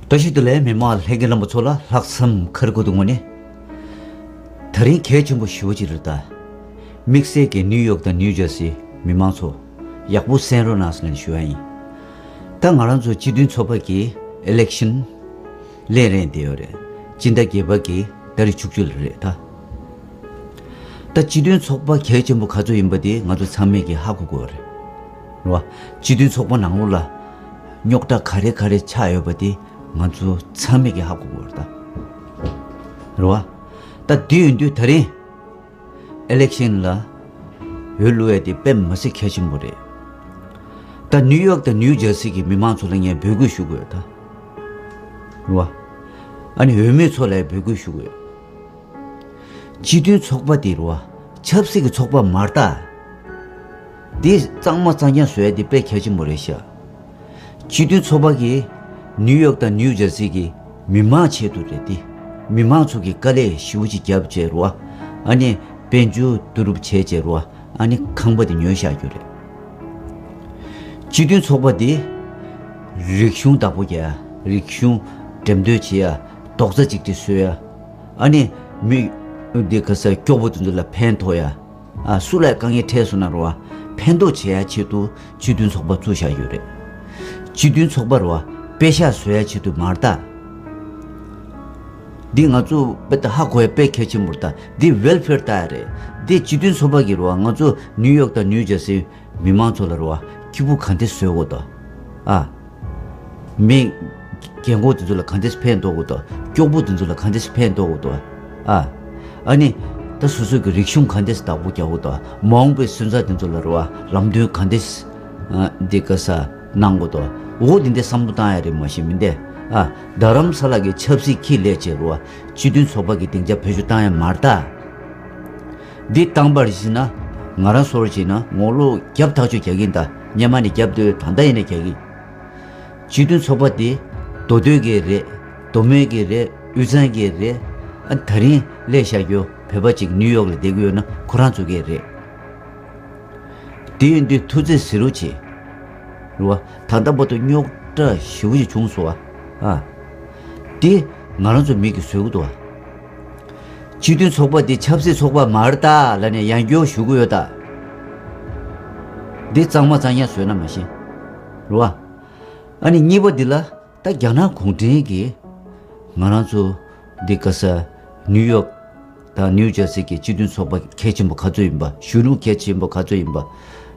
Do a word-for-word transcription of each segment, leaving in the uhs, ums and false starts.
བཀྲ་ཤིས་བདེ་ལེགས། མི་མང་ལྷན་རྒྱས་རྣམ་པ་ཚོ་ལ་ལྷག་བསམ་ཁ་རི་ཁུ་ཐུག་ངོས་ནས། ད་རིང་གལ་ཆེན་པོ་ཞེ་པོ་ཅིག་རེད་ད། དམིགས་བསལ་གྱི་ནིའུ་ཡོག་དང་ནིའུ་ཇར་སི་མི་མང་ཚོ་ཡག་པོ་གསན་རོགས་གནང་ཟེར་ནས་ཞུ་ཡ་ཡིན། ད་ང་རང་ཚོ་སྤྱི་མཐུན་ཚོགས་པ་གི་ཨི་ལེག་ཤན་སླེབས་རན་བསྡད་ཡོད་རེད། སྤྱི་ཟླ་བརྒྱད་པ་གི་ཏ་རིག་བཅུ་གཅིག་ལ་རེད་ད། ད་སྤྱི་མཐུན་ཚོགས་པ་གལ་ཆེན་པོ་ག་ཚོད་ཡིན་པ་དེ་ང་ཚོ་ཚང་མས་ཀྱིས་ཧ་གོ་དགོས་རེད། རེད་བ། སྤྱི་མཐུན་ཚོགས་པ་ནང་ལོགས་ལ་རྙོག་དྲ་ག་རེ་ག་རེ་ཆགས་ཡོད་པ་དེ་ང་ཚོ་ཚང་མས་ཀྱིས་ཧ་གོ་དགོས་རེད་ད། རེད་བ། ད་དེ་ཡིན་དུས་ད་རིང་ཨི་ལེག་ཤན་ལ་འོས་བླུག་ཡ་དེ་དཔེ་མི་སྲིད་གལ་ཆེན་པོ་རེད། ད་ནིའུ་ཡོག་དང་ནིའུ་ཇར་སི་གི་མི་མང་ཚོ་ལ་ངས་འབོད་སྐུལ་ཞུ་དགོས་ད། རེད་བ། ཨ་ནི་འོས་མི་ཚོ་ལ་འབོད་སྐུལ་ཞུ་དགོས། སྤྱི་མཐུན་ཚོགས་པ་དེ་རུ་བ་ཆབ་སྲིད་ཀྱི་ཚོགས་པ་མ་རེད་ད། འདི་གཙང་མ་གཙང་རྐྱང་བཟོ་ཡ་དེ་དཔེ་གལ་ཆེན་པོ་རེད་ཤག་སྤྱི་མཐུན་ཚོགས་པ་གིས་ནིའུ་ཡོག་དང་ནིའུ་ཇར་སི་གི་མི་མང་ཆེད་དུ་རེད་དེ། མི་མང་ཚོ་གི་དཀའ་ལས་ཞེ་པོ་ཅིག་བརྒྱབ་བྱས་རུ་བ། ཨ་ནི་དཔལ་འབྱོར་བསྡུ་རུབ་བྱས་བྱས་རུ་བ། ཨ་ནི་ཁང་པ་དེ་ཉོས་བཞག་རྒྱུ་རེད། སྤྱི་མཐུན་ཚོགས་པ་འདི་རིག་གཞུང་བདག་པོ་རྒྱག་ཡ། རིག་གཞུང་འགྲེམས་སྟོན་བྱེད་ཡ། རྡོག་རྩ་གཅིག་སྒྲིལ་བཟོ་ཡ། ཨ་ནི་མི་འདི་ག་ས་སྐྱོ་པོ་དེ་ཚོ་ལ་ཕན་ཐོགས་ཡ། ཨ་སུ་ལ་དཀའ་ངལ་འཕྲད་སོང་ན་རུ་བ་ཕན་ཐོགས་བྱེད་ཡ་ཆེད་དུ་སྤྱི་མཐུན་ཚོགས་པ་བཙུགས་བཞག་ཡོད་རེད། སྤྱི་མཐུན་ཚོགས་པ་རུ་བ་དཔེ་ཤག་བཟོ་ཡ་ཆེད་དུ་མ་རེད་ད། འདི་ང་ཚོ་དཔེ་ད་ཧ་གོ་ཡ་དཔེ་གལ་ཆེན་པོ་རེད་ད། འདི་ཝེལ་ཕེར་ལྟ་ཡ་རེད། འདི་སྤྱི་མཐུན་ཚོགས་པ་གི་རུ་བ་ང་ཚོ་ནིའུ་ཡོག་དང་ནིའུ་ཇར་སི་མི་མང་ཚོ་ལ་རུ་བ་སྐྱིད་པོ་ག་འདྲས་བཟོ་དགོས་དོ། ཨ། མི་རྒན་གོག་དེ་ཚོ་ལ་ག་འདྲས་ཕན་ཐོགས་དགོས་དོ། སྐྱོ་པོ་དེ་ཚོ་ལ་ག་འདྲས་ཕན་ཐོགས་དགོས་དོ། ཨ། ཨ་ནི་ད་སོ་སོ་གི་རིག་གཞུང་ག་འདྲས་བདག་པོ་རྒྱག་དགོས་དོ། མ་འོངས་པའི་སོན་རྩ་དེ་ཚོ་ལ་རུ་བ་ལམ་སྟོན་ག་འདྲས་འདི་ག་ས་གནང་དགོས་དོ། འོ་དེ་འདྲས་བསམ་བློ་བཏང་ཡ་རེད་མ་གཞི་མིན་ཏེ། ཨ། རྡ་རམ་ས་ལ་གི་ཆབ་སྲིད་ཁྱི་ལས་བྱེད་རུ་བ་སྤྱི་མཐུན་ཚོགས་པ་གི་སྡིངས་ཆ་བེད་སྤྱོད་བཏང་ཡ་མ་རེད་ད། འདི་བཏང་པར་བྱས་ན་ང་རང་སོར་བྱས་ན་ངོ་ལོག་རྒྱབ་ཐག་གཅོད་རྒྱག་གིན་ད། སྔོན་མ་ནས་རྒྱབ་སྡོད་ད་ལྟ་ཡིན་ནས་རྒྱག་གིན། སྤྱི་མཐུན་ཚོགས་པ་དེ་མདོ་སྟོད་ཀྱི་རེད། མདོ་སྨད་ཀྱི་རེད། དབུས་གཙང་གི་རེད། ཨ་ད་རིང་སླེབས་བཞག་རྒྱུ་བོད་པ་ཅིག་ནིའུ་ཡོག་ལ་བསྡད་ཀྱི་ཡོད་ན་ཁོ་རང་ཚོ་གི་རེད། དེ་ཡིན་དུས་ཐུགས་རྗེ་གཟིགས་རོགས་བྱེད། རེད་བ། ད་ལྟ་བར་དུ་རྙོག་དྲ་ཞེ་པོ་ཅིག་བྱུང་སོང་བ། ཨ། དེ་ང་རང་ཚོ་མི་གིས་བཟོས་ཀྱི་འདུག་བ། སྤྱི་མཐུན་ཚོགས་པ་འདི་ཆབ་སྲིད་ཚོགས་པ་མ་རེད་ད་ལབ་ནས་ཡང་བསྐྱར་ཞུ་གི་ཡོད་ད། འདི་གཙང་མ་གཙང་རྐྱང་བཟོས་ན་མ་ཤེས། རེད་བ། ཨ་ནི་གཉིས་པ་འདི་ལ་ད་རྒྱ་ནག་གུང་ཁྲན་གྱིས་ང་རང་ཚོ་འདི་ག་ས་ནིའུ་ཡོག་དང་ནིའུ་ཇར་སི་གི་སྤྱི་མཐུན་ཚོགས་པ་གལ་ཆེན་པོ་ག་ཚོད་ཡིན་པ། གཞོན་ནུ་གལ་ཆེན་པོ་ག་ཚོད་ཡིན་པ།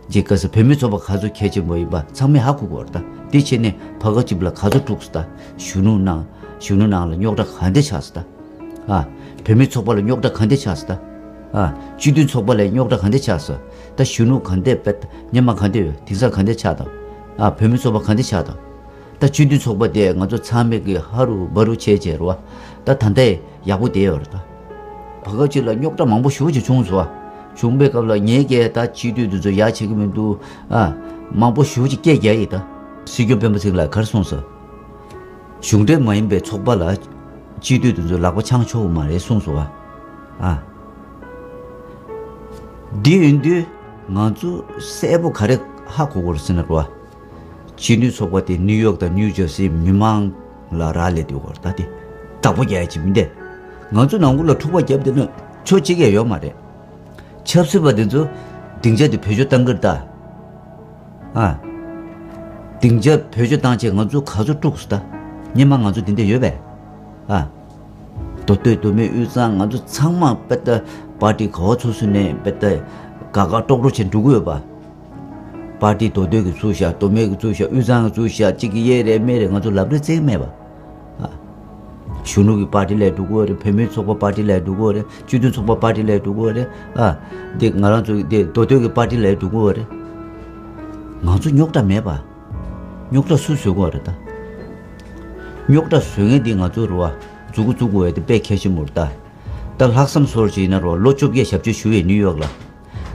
འདི་ག་ས་བུད་མེད་ཚོགས་པ་ག་ཚོད་གལ་ཆེན་པོ་ཡིན་པ་ཚང་མས་ཧ་གོ་གི་ཡོད་རེད་ད། དེ་བྱས་ནས་བར་སྐབས་ཅིག་ལ་ག་ཚོད་དཀྲུགས་སོང་ད། གཞོན་ནུ་ནང་གཞོན་ནུ་ནང་ལ་རྙོག་དྲ་ག་འདྲ་ཆགས་སོང་ད། ཨ། བུད་མེད་ཚོགས་པ་ལ་རྙོག་དྲ་ག་འདྲ་ཆགས་སོང་ད། ཨ། སྤྱི་མཐུན་ཚོགས་པ་ལ་རྙོག་དྲ་ག་འདྲ་ཆགས་སོང་། ད་གཞོན་ནུ་ག་འདྲ་དཔེ་སྔོན་མ་ག་འདྲ་ཡོད། དེང་སང་ག་འདྲ་ཆགས་དང་། ཨ། བུད་མེད་ཚོགས་པ་ག་འདྲ་ཆགས་དང་། ད་སྤྱི་མཐུན་ཚོགས་པ་དེ་ང་ཚོ་ཚང་མས་ཀྱི་ཧ་རུ་བ་རུ་བྱས་བྱས་རེད་བ། ད་ད་ལྟ་ཡག་པོ་བསྡད་ཡོད་རེད་ད། བར་སྐབས་ཅིག་ལ་རྙོག་དྲ་མང་པོ་ཞེ་པོ་ཅིག་བྱུང་སོང་བ། བྱུང་པའི་སྐབས་ལ་ངས་ཀྱིས་ད་སྤྱི་འཐུས་འདི་ཚོ་ཡག་བྱེད་ཀྱི་མི་འདུག། ཨ། མང་པོ་ཞེ་པོ་ཅིག་སྐད་རྒྱག་ཡིན་ད། སྲིད་སྐྱོང་སྤེན་པ་ཚེ་རིང་ལགས་ག་རེ་གསུངས་སོང་། གཞུང་འབྲེལ་མ་ཡིན་པའི་ཚོགས་པ་ལ་སྤྱི་འཐུས་དེ་ཚོ་ལག་པ་འཆང་ཆོག་གི་མ་རེད་གསུངས་སོང་བ། ཨ། འདི་ཡིན་དུས་ང་ཚོ་གསལ་པོ་ག་རེ་ཧ་གོ་དགོས་རེད་ཟེར་ན་རོ། སྤྱི་འཐུས་ཚོགས་པ་དེ་ནིའུ་ཡོག་དང་ནིའུ་ཇར་སིའི་མི་མང་ལ་རག་ལས་འདུག་གོ། ད་དེ་བདག་པོ་རྒྱག་ཡ་ཅིག་མིན་ཏེ། ང་ཚོ་ནང་ཁུལ་ལ་འཁྲུག་པ་བརྒྱབ་བསྡད་ན་ཆོ་གཅིག་ཡང་ཡོད་མ་རེད། ཆབ་སྲིད་པ་དེ་ཚོ་སྡིངས་ཆ་དེ་བེད་སྤྱོད་བཏང་གི་རེད་ད། ཨ། སྡིངས་ཆ་བེད་སྤྱོད་བཏང་བྱས་ང་ཚོ་ག་ཚོད་དཀྲུགས་སོང་ད། སྔོན་མ་ང་ཚོ་འདི་འདྲ་ཡོད་པས། ཨ། མདོ་སྟོད་མདོ་སྨད་དབུས་གཙང་ང་ཚོ་ཚང་མ་དཔེ་ལྟ་པར་ཏི་ག་བ་ཚོ་སུ་ནས་དཔེ་ལྟ་དགའ་དགའ་ཀྲོག་ཀྲོ་བྱས་འགྲོ་གི་ཡོད་པ། པར་ཏི་མདོ་སྟོད་ཀྱི་ཚུགས་བཞག་མདོ་སྨད་ཀྱི་ཚུགས་བཞག་དབུས་གཙང་གི་ཚུགས་བཞག་གཅིག་གི་གཡས་རེད་མེད་རེད་ང་ཚོ་ལབ་རེས་རྩེད་མེད་པ། ཨ། གཞོན་ནུ་གི་པར་ཏི་ལ་འགྲོ་གི་ཡོད་རེད། བུད་མེད་ཚོགས་པ་པར་ཏི་ལ་འགྲོ་གི་ཡོད་རེད། སྤྱི་མཐུན་ཚོགས་པ་པར་ཏི་ལ་འགྲོ་གི་ཡོད་རེད། ཨ། འདི་ང་རང་ཚོ་འདི་མདོ་སྟོད་ཀྱི་པར་ཏི་ལ་འགྲོ་གི་ཡོད་རེད། ང་ཚོ་རྙོག་དྲ་མེད་པ། རྙོག་དྲ་སུས་བཟོ་གི་ཡོད་རེད་ད། རྙོག་དྲ་བཟོ་མཁན་འདི་ང་ཚོ་རེད་བ། མཛུ་གུ་བཙུགས་དགོས་ཡ་དེ་དཔེ་གལ་ཆེན་པོ་རེད་ད། ད་ལྷག་བསམ་ཚོར་ཅིག་ཡིན་ན་རོ་ལོ་བཅོ་བརྒྱད་ཞབས་ཕྱི་ཞུ་ཡས་ནིའུ་ཡོག་ལ།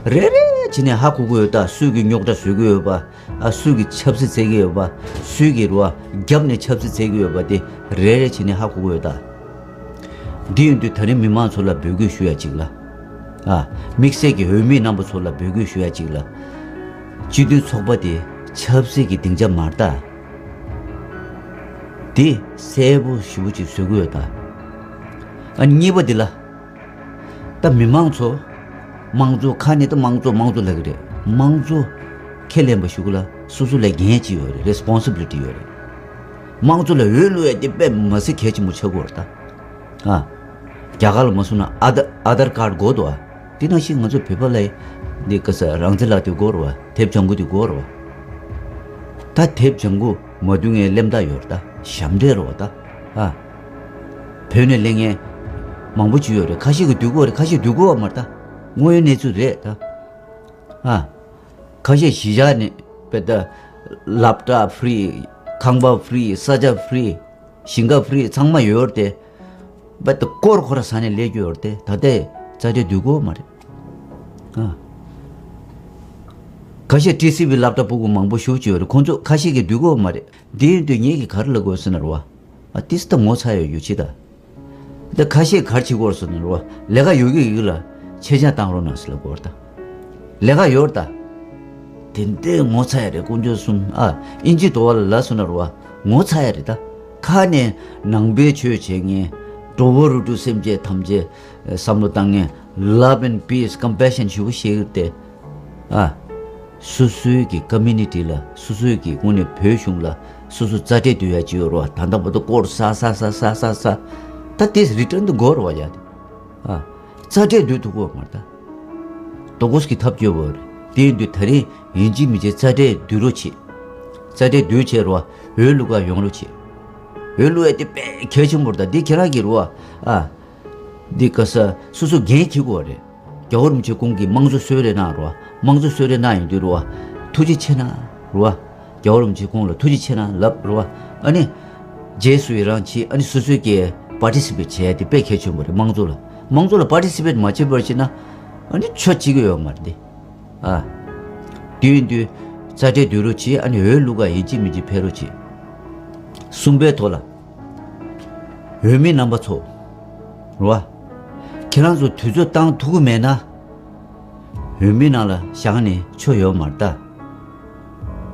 རེ་རེ་བྱས་ནས་ཧ་གོ་གི་ཡོད་ད། སུས་ཀྱི་རྙོག་དྲ་བཟོ་གི་ཡོད་པ། ཨ། སུས་ཀྱི་ཆབ་སྲིད་བྱེད་ཀྱི་ཡོད་པ། སུས་ཀྱི་རུ་བ་རྒྱབ་ནས་ཆབ་སྲིད་བྱེད་ཀྱི་ཡོད་པ་དེ་རེ་རེ་བྱས་ནས་ཧ་གོ་གི་ཡོད་ད། འདི་ཡིན་དུས་ད་རིང་མི་མང་ཚོ་ལ་འབོད་སྐུལ་ཞུ་ཡ་གཅིག་ལ། ཨ། དམིགས་བསལ་གྱི་འོས་མི་རྣམ་པ་ཚོ་ལ་འབོད་སྐུལ་ཞུ་ཡ་གཅིག་ལ། སྤྱི་མཐུན་ཚོགས་པ་དེ་ཆབ་སྲིད་ཀྱི་སྡིངས་ཆ་མ་རེད་ད། དེ་གསལ་པོ་ཞེ་པོ་ཅིག་བཟོ་གི་ཡོད་ད། ཨ་གཉིས་པ་འདི་ལ། ད་མི་མང་ཚོ། དམངས་གཙོ་ཁ་ནས་ད་དམངས་གཙོ་དམངས་གཙོ་ལབ་ཀྱི་རེད། དམངས་གཙོ་ཁས་ལེན་པ་ཞུ་གི་ལ་སོ་སོ་ལ་འགན་ཅིག་ཡོད་རེད། རེ་སི་པོན་སི་བི་ལི་ཊི་ཡོད་རེད། དམངས་གཙོ་ལ་འོས་བླུག་ཡ་དེ་དཔེ་མ་སྲིད་གལ་ཆེན་པོ་ཆགས་ཀྱི་ཡོད་རེད་ད། ཨ། རྒྱ་གར་ལ་མ་སོང་ན་ཨ་དར་ཨ་དར་ཀར་དགོས་འདུག་ཨ། དེ་ནང་བཞིན་ང་ཚོ་བོད་པ་ལ་འདི་ག་ས་རང་བཙན་ལག་དེབ་དགོས་རེད་བ། དེབ་ལྗང་ཁུ་དེ་དགོས་རེད་བ། ད་དེབ་ལྗང་ཁུ་མ་བསྡུ་ངའི་སླེབས་ད་ཡོད་རེད་ད། ཞབས་འདྲེན་རེད་བ་ད། ཨ། བོད་ནས་སླེབས་མཁན་མང་པོ་ཅིག་ཡོད་རེད། ཁ་ཤས་ཀྱིས་བསྡུ་དགོས་རེད། ཁ་ཤས་བསྡུ་དགོས་བ་མ་རེད་ད། དངོས་ཡོད་གནས་ཚུལ་རེད་ད། ཨ། ཁ་ཤས་གཞིས་ཆགས་ནས་དཔེ་ད་སློབ་གྲྭ་ཧྥི་རི། ཁང་པ་ཧྥི་རི། ས་ཆ་ཧྥི་རི། ཞིང་ཁ་ཧྥི་རི་ཚང་མ་ཡོད་རེད་དེ། དཔེ་ད་སྐོར་ཁོ་ར་ཟ་ནས་སླེབས་རྒྱུ་ཡོད་རེད་དེ། ད་ལྟའི་རྩ་ཁྲལ་བསྡུ་དགོས་མ་རེད། ཨ། ཁ་ཤས་ཊི་སི་ཝི་སློབ་གྲྭ་ཕྲུ་གུ་མང་པོ་ཞེ་པོ་ཅིག་ཡོད་རེད། ཁོང་ཚོ་ཁ་ཤས་ཀྱིས་བསྡུ་དགོས་མ་རེད། འདི་ཡིན་དུས་ངེད་ཀྱིས་ག་རེ་ལབ་དགོས་ཟེར་ན་རེད་བ། ཨ་ཏིས་ད་ངོ་ཚ་ཡོད་རྒྱུ་ཅི་ད། ད་ཁ་ཤས་ག་རེ་བྱེད་དགོས་ཟེར་ན་རེད་བ། ལས་ཀ་ཡོད་ཀྱི་ཡོད་ཀྱི་ལ་ཆད་ཆ་བཏང་རོགས་གནང་ཟེར་ལབ་དགོས་རེད་ད། ལས་ཀ་ཡོད་རེད་ད། དེ་འདྲའི་ངོ་ཚ་ཡ་རེད། དཀོན་མཆོག་གསུམ། ཨ། ཨིན་ཇི་འགྲོ་བ་ལ་ལབ་སོང་ན་རེད་བ། ངོ་ཚ་ཡ་རེད་ད། ཁ་ནས་ནང་པའི་ཆོས་བྱེད་མཁན། འགྲོ་བ་རིགས་དྲུག་སེམས་ཅན་ཐམས་ཅད་བསམ་བློ་བཏང་མཁན། Love and peace, compassion ཞེ་པོ་བཤད་ཀྱི་རེད་དེ། ཨ། སོ་སོའི་གི་ཀོ་མུ་ནི་ཊི་ལ། སོ་སོའི་གི་དངོས་གནས་བོད་གཞུང་ལ་སོ་སོ་རྩ་ཁྲལ་བསྡུ་ཡ་ཅིག་ཡོད་རེད་བ། ད་ལྟ་བར་དུ་སྐོར་ཟ་ཟ་ཟ་ཟ་ཟ་ཟ། ད་དེ་རི་ཊརན་དུ་དགོས་རེད་བ་ཡ་དེ། ཨ། རྩ་ཁྲལ་བསྡུ་ཐུབ་ཀྱི་ཡོད་མ་རེད་ད། ལྟོ་གོས་ཀྱི་ཐབས་སྐྱོ་བོ་རེད། དེ་ཡིན་དུས་ད་རིང་ཡིན་གཅིག་མིན་གཅིག་རྩ་ཁྲལ་བསྡུ་རོགས་བྱེད། རྩ་ཁྲལ་བསྡུ་བྱས་རོ། འོས་བླུག་ག་ཡོང་རོགས་བྱེད། འོས་བླུག་ཡ་དེ་དཔེ་གལ་ཆེན་པོ་རེད་ད། འདི་ཁྱེད་རང་གིས་རོ། ཨ། འདི་ག་ས་སོ་སོ་འགན་འཁྱེར་དགོས་རེད། རྒྱལ་བ་རིན་པོ་ཆེ་ཁོང་གིས་དམངས་གཙོ་གསོལ་རས་གནང་རོ། དམངས་གཙོ་གསོལ་རས་གནང་ཡོང་དུས་རོ། ཐུགས་རྗེ་ཆེ་གནང་རོ། རྒྱལ་བ་རིན་པོ་ཆེ་ཁོང་ལ་ཐུགས་རྗེ་ཆེ་གནང་ལབ་རོ། ཨ་ནི། རྗེས་སུ་ཡི་རང་བྱེད། ཨ་ནི་སོ་སོའི་གི་པར་ཊི་སི་པེཊ་བྱེད་ཡ་དེ་དཔེ་གལ་ཆེན་པོ་རེད། དམངས་གཙོ་ལ། དམངས་གཙོ་ལ་པར་ཊི་སི་པེཊ་མ་བྱེད་པར་བྱེད་ན། ཨ་ནི་ཆོ་བྱེད་ཀྱི་ཡོད་མ་རེད་དེ། ཨ། དུས་ཡིན་དུས་རྩ་ཁྲལ་བསྡུ་རོགས་བྱེད། ཨ་ནི་འོས་བླུག་ག་ཡིན་གཅིག་མིན་གཅིག་ཕེབས་རོགས་བྱེད། གསུམ་པའི་ཐོག་ལ། འོས་མི་རྣམ་པ་ཚོ། རེད་བ། ཁྱེད་རང་ཚོ་དུས་ཚོད་བཏང་ཐུབ་ཀྱི་མེད་ན། འོས་མི་ནང་ལ་བཞག་ནས་ཆོ་ཡོད་མ་རེད་ད།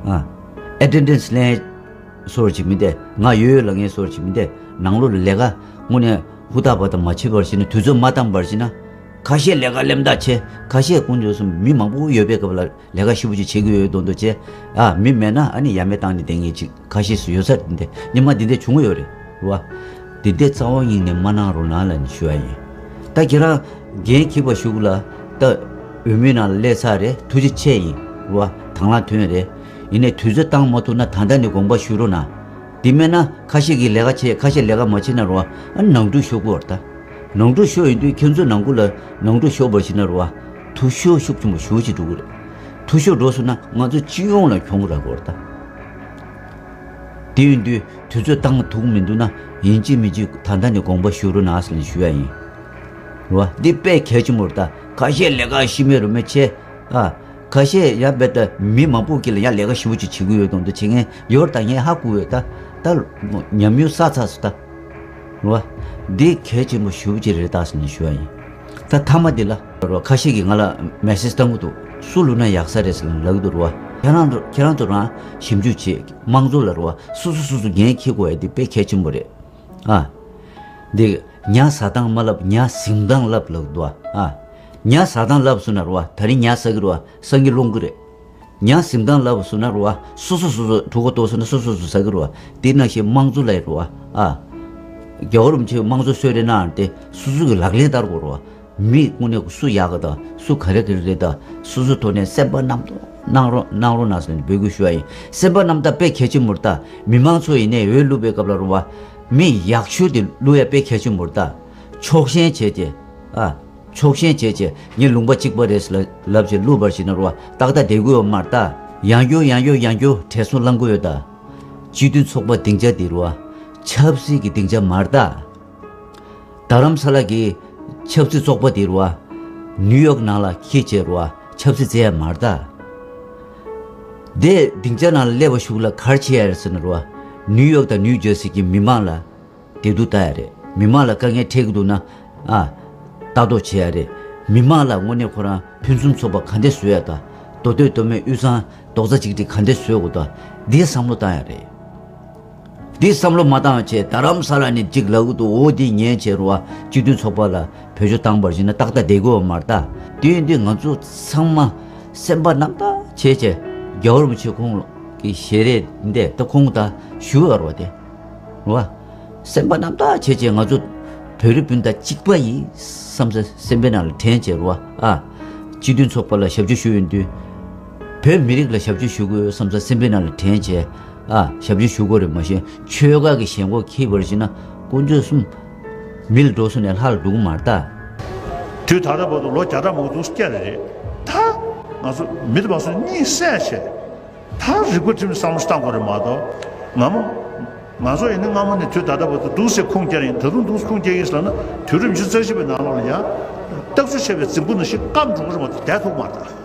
ཨ། ཨེ་ཊེན་ཌེནས་ལེན་སོར་ཅིག་མི་འདེ། ང་ཡོད་ཡོད་ལ་ངས་སོར་ཅིག་མི་འདེ། ནང་ལོགས་ལ་ལས་ཀ་དངོས་གནས་ཧུར་ཐག་པ་དང་མ་བྱེད་པར་བྱེད་ན། དུས་ཚོད་མ་བཏང་པར་བྱེད་ན། ཁ་ཤས་ལས་ཀ་གླེན་ཐག་ཆེ། ཁ་ཤས་དཀོན་མཆོག་གསུམ་མི་མང་པོ་ཡོད་པའི་སྐབས་ལ་ལས་ཀ་ཞེ་པོ་ཅིག་བྱེད་ཀྱི་ཡོད་མདོག་མདོག་བྱས། ཨ། མི་མེད་ན་ཨ་ནི་ཡ་མེད་བཏང་ནས་བསྡད་མཁན་ཅིག་ཁ་ཤས་སུ་ཡོད་ས་རེད་དེ། ཉི་མ་འདི་འདྲ་བྱུང་གི་ཡོད་རེད་བ། འདི་འདྲ་རྩ་བ་ཉིད་ནས་མ་གནང་རོགས་གནང་ལབ་ནས་ཞུ་ཡ་ཡིན། ད་ཁྱེད་རང་འགན་འཁྱེར་བ་ཞུ་གི་ལ། ད་འོས་མིའི་ནང་ལ་སླེབས་ཚར་རེད། ཐུགས་རྗེ་ཆེ་ཡིན་བ། དང་བླངས་ཐོན་རེད། ཡིན་ནའི་དུས་ཚོད་བཏང་མ་ཐུབ་ན་ད་ལྟ་ནས་དགོངས་པ་ཞུ་རོགས་གནང་། དེ་མེད་ན་ཁ་ཤས་ཀྱིས་ལས་ཀ་བྱེད། ཁ་ཤས་ལས་ཀ་མ་བྱེད་ན་རོ། ཨ་ནང་འཁྲུག་ཤོར་གི་ཡོད་རེད་ད། ནང་འཁྲུག་ཤོར་ཡོང་དུས་ཁྱེད་ཚོའི་ནང་ཁུལ་ལ་ནང་འཁྲུག་ཤོར་བར་བྱེད་ན་རོ། འཐུས་ཤོར་ཤུགས་ཆེན་པོ་ཞེ་པོ་ཅིག་འགྲོ་གི་རེད། འཐུས་ཤོར་འགྲོ་སོང་ན་ང་ཚོ་སྤྱི་ཡོངས་ལ་གྱོང་རག་གི་ཡོད་རེད་ད། དེ་ཡིན་དུས་དུས་ཚོད་བཏང་ཐུབ་མི་འདུག་ན། ཡིན་གཅིག་མིན་གཅིག་ད་ལྟ་ནས་དགོངས་པ་ཞུ་རོགས་གནང་ཟེར་ནས་ཞུ་ཡ་ཡིན། རེད་བ། འདི་དཔེ་གལ་ཆེན་པོ་རེད་ད། ཁ་ཤས་ལས་ཀ་ཤི་མེད་རུ་མེད་བྱས། ཨ། ཁ་ཤས་ཡང་རྦད་དེ་མི་མང་པོ་གིས་ལ་ཡང་ལས་ཀ་ཞེ་པོ་ཅིག་བྱེད་ཀྱི་ཡོད་མདོག་མདོག་བྱེད་མཁན་ཡོད་རེད་ད། ངས་ཧ་གོ་ཡོད་ད། ད་ཉམས་མྱོང་བསགས་ཚར་སོང་ད། རེད་བ། འདི་གལ་ཆེན་པོ་ཞེ་པོ་ཅིག་རེད་ད་ཟེར་ནས་ཞུ་བ་ཡིན། ད་མཐའ་མ་འདི་ལ་རེད་བ། ཁ་ཤས་ཀྱིས་ང་ལ་མེ་སེ་ཇི་བཏང་གི་འདུག་སུ་བླུགས་ན་ཡག་ས་རེད་ཟེར་ནས་ལབ་ཀྱི་འདུག་རེད་བ། ཁྱེད་རང་ཚོ་ཁྱེད་རང་ཚོ་རང་ཞིབ་འཇུག་བྱེད། དམངས་གཙོ་ལ་རེད་བ། སོ་སོ་སོ་སོ་འགན་འཁྱེར་དགོས་ཡ་འདི་དཔེ་གལ་ཆེན་པོ་རེད། ཨ། འདི་ཉ་ཟ་སྟངས་མ་ལབ། ཉ་ཟིམ་སྟངས་ལབ་ལབ་འདུག་བ། ཨ། ཉ་ཟ་སྟངས་ལབ་སོང་ན་རེད་བ། ད་རིང་ཉ་ཟ་གི་རེད་བ། སང་ཉིན་སློང་གི་རེད། ཉ་ཟིམ་སྟངས་ལབ་སོང་ན་རེད་བ། སོ་སོ་སོ་སོ་གྲོད་ཁོག་ལྟོགས་སོང་ན་སོ་སོ་སོ་ཟ་གི་རེད་བ། དེ་ནང་བཞིན་དམངས་གཙོ་ལ་ཡི་རེད་བ། ཨ། རྒྱལ་བ་རིན་པོ་ཆེས་དམངས་གཙོ་གསོལ་རས་གནང་སྟེ་སོ་སོ་གི་ལག་ལེན་བསྟར་དགོས་རེད་བ། མི་དངོས་གནས་སུ་ཡག་ག་དང་སུ་ག་རེ་ག་རེ་རེད་དང་། སོ་སོའི་ཐོག་ནས་སེམས་པ་རྣམ་རྟོག་གནང་རོགས་གནང་རོགས་གནང་ཟེར་ནས་འབོད་སྐུལ་ཞུ་བ་ཡིན། སེམས་པ་རྣམ་དག་དཔེ་གལ་ཆེན་པོ་རེད་ད། མི་མང་ཚོ་ཡིན་ནའི་འོས་བླུག་པའི་སྐབས་ལ་རེད་བ། མི་ཡག་ཤོས་དེ་བླུག་ཡ་དཔེ་གལ་ཆེན་པོ་རེད་ད། ཕྱོགས་ཞེན་བྱས་ཏེ། ཨ། ཕྱོགས་ཞེན་བྱས་བྱས་ངའི་ལུང་པ་གཅིག་པ་རེད་ལབ་བྱས་བླུག་པར་བྱས་ན་རེད་བ། ཏག་ཏག་བསྡད་ཀྱི་ཡོད་མ་རེད་ད། ཡང་བསྐྱར་ཡང་བསྐྱར་ཡང་བསྐྱར་དྲན་གསོ་བསླང་གི་ཡོད་ད། སྤྱི་མཐུན་ཚོགས་པ་སྡིངས་ཆ་དེ་རེད་བ། ཆབ་སྲིད་ཀྱི་སྡིངས་ཆ་མ་རེད་ད། རྡ་རམ་ས་ལ་གི་ཆབ་སྲིད་ཚོགས་པ་དེ་རུ་བ། ནིའུ་ཡོག་ནང་ལ་ཁྱེད་བྱས་རུ་བ་ཆབ་སྲིད་བཙལ་ཡ་མ་རེད་ད། དེ་སྡིངས་ཆ་ནང་ལ་སླེབས་པ་ཤུགས་ལ་ག་རེ་བྱེད་ཡ་རེད་ཟེར་ན་རུ་བ། ནིའུ་ཡོག་དང་ནིའུ་ཇར་སི་གི་མི་མང་ལ་བདེ་སྡུག་ལྟ་ཡ་རེད། མི་མང་ལ་དཀའ་ངལ་འཕྲད་ཀྱི་འདུག་ན། ཨ། ལྟ་རྟོག་བྱེད་ཡ་རེད། མི་མང་ལ་དངོས་གནས་ཁོ་རང་ཕུན་སུམ་ཚོགས་པ་ག་འདྲས་བཟོ་ཡ་དང་། མདོ་སྟོད་མདོ་སྨད་དབུས་གཙང་རྡོག་རྩ་གཅིག་སྒྲིལ་ག་འདྲས་བཟོ་དགོས་དང་། འདིའི་བསམ་བློ་བཏང་ཡ་རེད། འདི་བསམ་བློ་མ་བཏང་བྱས་རྡ་རམ་ས་ལ་ནས་གཅིག་ལབ་ཀྱི་འདུག་འོ་འདི་ཉན་བྱས་རུ་བ་སྤྱི་མཐུན་ཚོགས་པ་ལ་བེད་སྤྱོད་བཏང་བར་བྱས་ན་ཏག་ཏག་བསྡད་དགོས་པ་མ་རེད་ད། དེ་ཡིན་དུས་ང་ཚོ་ཚང་མ་སེམས་པ་རྣམ་དག་བྱས་བྱས་རྒྱལ་བ་རིན་པོ་ཆེ་ཁོང་གི་ཞལ་རས་འདི་ད་ཁོང་ད་ཞུ་ཡོད་རེད་བ་དེ། རེད་བ། སེམས་པ་རྣམ་དག་བྱས་བྱས་ང་ཚོ་བོད་རིགས་སྤུན་ཟླ་གཅིག་པ་ཡིན་བསམ་ས་སེམས་པའི་ནང་ལ་དྲན་བྱས་རེད་བ། ཨ། སྤྱི་མཐུན་ཚོགས་པ་ལ་ཞབས་ཕྱི་ཞུ་ཡོང་དུས། བོད་མི་རིགས་ལ་ཞབས་ཕྱི་ཞུ་དགོས་བསམ་ས་སེམས་པའི་ནང་ལ་དྲན་བྱས། ཨ། ཞབས་ཕྱི་ཞུ་དགོས་རེད། མ་གཞི་ཆོལ་ཁ་གི་ཞེན་ཁོག་འཁྱེར་བར་བྱས་ན་དཀོན་མཆོག་གསུམ་མི་ལ་འགྲོ་སོང་ནས་ལྷ་ལ་འགྲོ་གི་མ་རེད་ད། དུས་ད་ལྟ་བར་དུ་ལོ་བརྒྱ་ཕྲག་མང་པོ་འདུག་སྐྱེ་རེ་རེད། ད་ང་ཚོ་མི་དེ་མ་སོང་གཉིད་སད་བྱས། ད་རིག་པ་ཁྲིམས་བསམ་བློ་བཏང་དགོས་རེད་མ་གཏོགས། ང་མོ། ང་ཚོ་ཡིན་ན་སྔ་མོ་ནས་དུས་ད་ལྟ་བར་དུ་འདུག་སེ་ཁུངས་སྐྱེལ་ཡིན། ད་དུང་འདུག་སེ་ཁུངས་སྐྱེལ་ཡིན་ཟེར་ན་དུས་རབས་ཉི་ཤུ་རྩ་བཞི་པའི་ནང་ལོགས་ལ་ཡང་། རྟགས་ཆུ་ཆད་པའི་རྫིང་བུ་ནང་བཞིན་སྐམ་འགྲོ་གི་རེད་མ་གཏོགས་བསྡད་ཐུབ་མ་རེད།